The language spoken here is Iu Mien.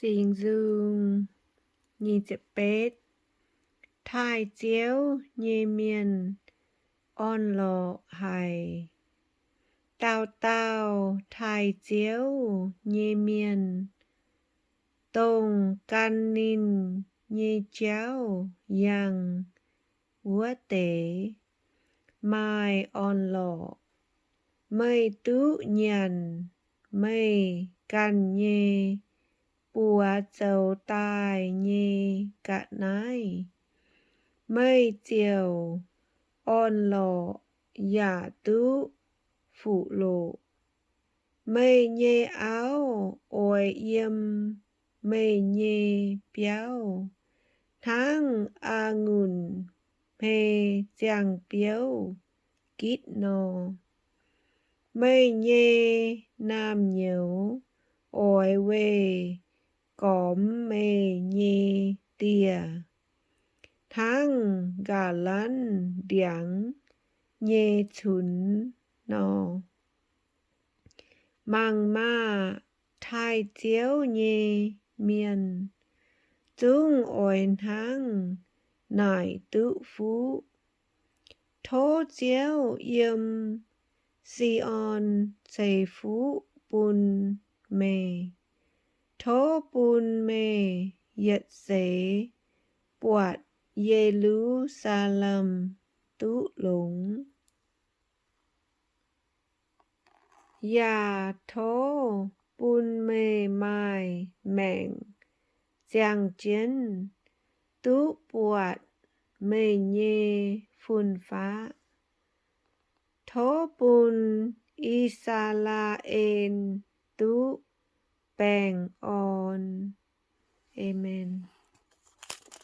Singx Nzung nyic ziepc betv. Taaih Ziouv nyei mienh orn-lorqc haic. Dauh dauh taaih Ziouv nyei mienh, dongh gan ninh nyei jauv yangh wuov deix, maaih orn-lorqc. Meih duqv nyanc meih ganh nyei buoz zoux daaih nyei ga'naaiv, meih ziouc orn-lorqc yaac duqv fuqv loqc. Meih nyei auv oix yiem meih nyei biauv hnangv a'ngunc hmei ziangh biouv gitv nor. Meih nyei naamh nyouz oix weih gormx meih nyei dieh hnangv nqa'lanv ndiangx nyei cunx nor. Mangc maah! Taaih Ziouv nyei mienh zungv oix hnangv naaic duqv fuqv. Tov Ziouv yiem Si^on ceix fuqv bun meih. Tov bun meih yietc seix buatc Ye^lu^saa^lem duqv longx. Yaac tov bun meih maaih maengc ziangh jienv duqv buatc meih nyei fun-faqv. Tov bun I^saa^laa^en duqv baengh orn. Aamen.